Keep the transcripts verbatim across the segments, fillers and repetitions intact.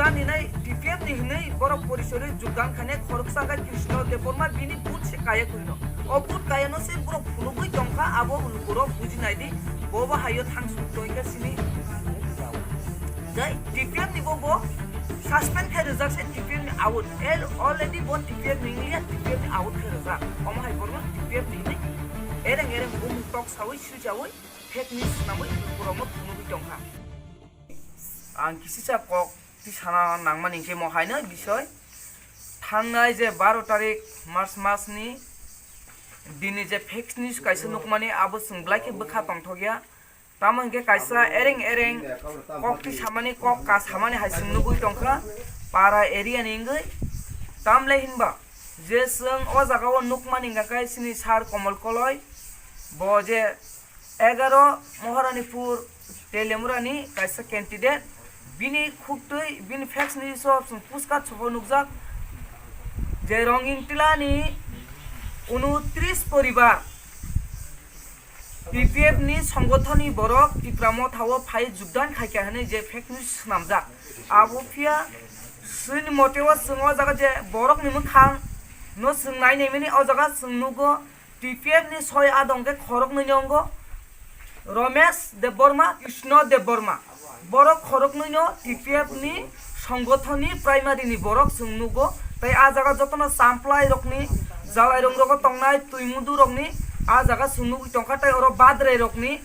Ani nai T P F ni hinwi borok porichori jogdan khainai khoroksa khe Krishna Debbarma bini vote se kaya kwrwino. O vote kaya no se borok phunugwi tongkha, abo lukurok buji nai di, bo bo hayo thang suk tongkha sini. Jai T P F ni bo bo suspend khai rijak se T P F ni out. El already bo T P F ni ngiya, T P F ni out khai rijak. Omo hai borok T P F ni hinwi ereng ereng bumung tok sawi sujawi fake news swnamwi borok no phunugwi tongkha. Ang kisisa kok tisana nangmani hinkhe mo haino bisoi. Thangnai je baro tarik March masni dini je fake news kaisa nukmani, abo chwng belai khe bwkha tongthokya. Tamo hinkhe kaisa ereng ereng kok tisamani, kok kasamani hai chwng nugwi tongkha para area ni wngwi. Tamle hinba je chwng o jaga o nukmani hinkha khe chini sir Komol Koloi, bo je egaro Moharanipur Telemurani kaisa candidate, bini khuktwi, bini fake news o chwng puska chobo nukjak je Ronging Tilani unotris poribar T P F ni songothon ni borok Tipra Motha o phai jogdan khaikha hinwi je fake news swnamjak. Abo phiya sini mote o chwng o jaga je borok ni mwkhang no chwng nai nai mani, o jaga chwng nugo T P F ni soi adong khe khoroknwi ni ongo Romesh Debbarma, Krishna Debbarma. Borok khoroknwi no T P F ni songothon ni primary ni borok chwng nugo, tei a jaga jotono champlai rokni, jalai rong rogo tongnai twi mudu rokni a jaga chwng nugwi tongkha, tei oro badrai rokni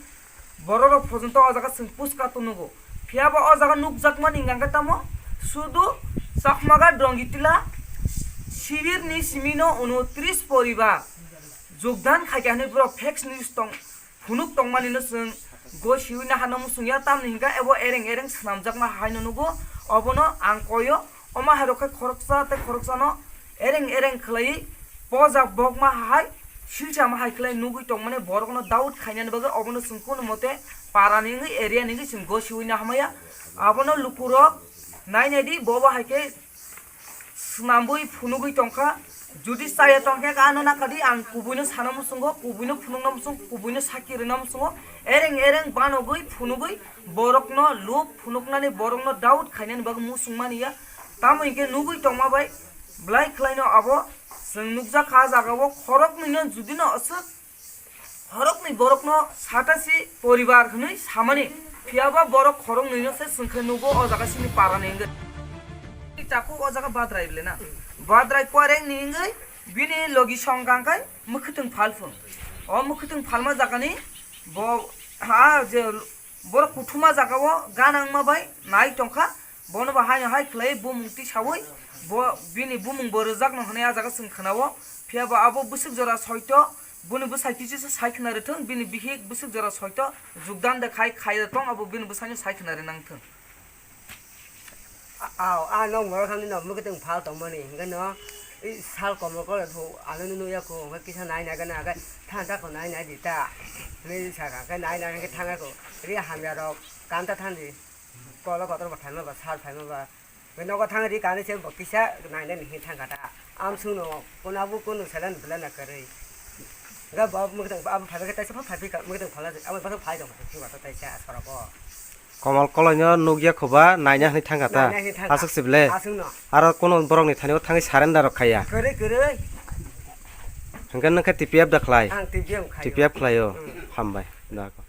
borok rok porjonto o jaga chwng puska to nugo. Phiya bo o jaga nukjakmani hingkha khe tamo sudu Chakmaga Dongitila sibir ni simi no unotris poribar jogdan khaikha hinwi borok fake news tong phunuk tongmani no chwng gosiwi nahano muchungya, tamni hinkha ebo ereng ereng swnamjakma haino nugo. Obono ang koyo, omo hai rok khe khoroksa tei khoroksa no ereng ereng khlaiwi pojak bokma hai silsa ma hai khlai nugwi tongmani, borok no doubt khainani bagwi obono chwng kunu mote para ni wngwi area ni wngwi chwng gosiwi nahamaya. Abono lukurok nai nai di, bo bo hai khe swnambwi phunugwi tongkha. Judi chaya tongkhe khe ano nakadi, ang kubuino sana muchungo, kubuino phunukna muchung, kubuino saki rwna muchungo. Ereng ereng banogwi phunugwi borokno lub phunuknani, borokno doubt khainani bagwi muchung mani ya. Tamo hinkhe nugwi tongma bai belai khlaino abo chwng nukjakha, ah jagao khoroknwino judino aswk khoroknwi borokno satasi poribar hwnwi samani, phiyaba borok khoroknwino se chwngkhe nugo o jaga sini parani wngwi. Takhuk o jaga badrai bele na, badrai kwarengni wngwi bini logi song kangkhai mwkhwtwng phalphung. O mwkhwtwng phalma jagani bo ha je borok kuthuma jagao ganangma bai nai tongkha. Bono bo haino hai khlai bumung tisaui bo bini bumung bo rwjakno hwnwi ah jaga chwng khwnao. Phiya bo abo bwswk jora soito, boni bwsai kisu sai khna rwthwng, bini bihik bwswk jora soito jogdan de khai khai tong, abo bini bwsaino sai khna rwnang thwng. Aw, a nok morok hamni no mwkhwtwng phal tongmani, hingke no i sal komor kolo tho, ano nunu ya ko, hingke kisa nai nai gana, hingke than ta ko nai nai di ta, hwnwi saka, hingke nai nai hingke thang ya ko, ri hamya rok, kanta than di. Kolo kotor bo phaima ba, sal phaima ba. Nogo thang ri kani se bo kisa nai nai ni thang kata. Amsung no kona bu kunu salan bela na karwi. Ga ba mukdang ba phai ka taisa phai ka mukdang phala abo ba phai dong thing ba taisa sorok o. Komol koloi no nukya kho ba naina hwnwi thang kata. Naina hwnwi thang kata. Aswk se ble. Aswk no. Aro kono borok ni thani o thangwi surrender rok khaya. Kwrwi kwrwi. Hwnkhe nokhe T P F da khlai. Ang T P F khlai. T P F khlai o. Hmm. Hambai. Da ko.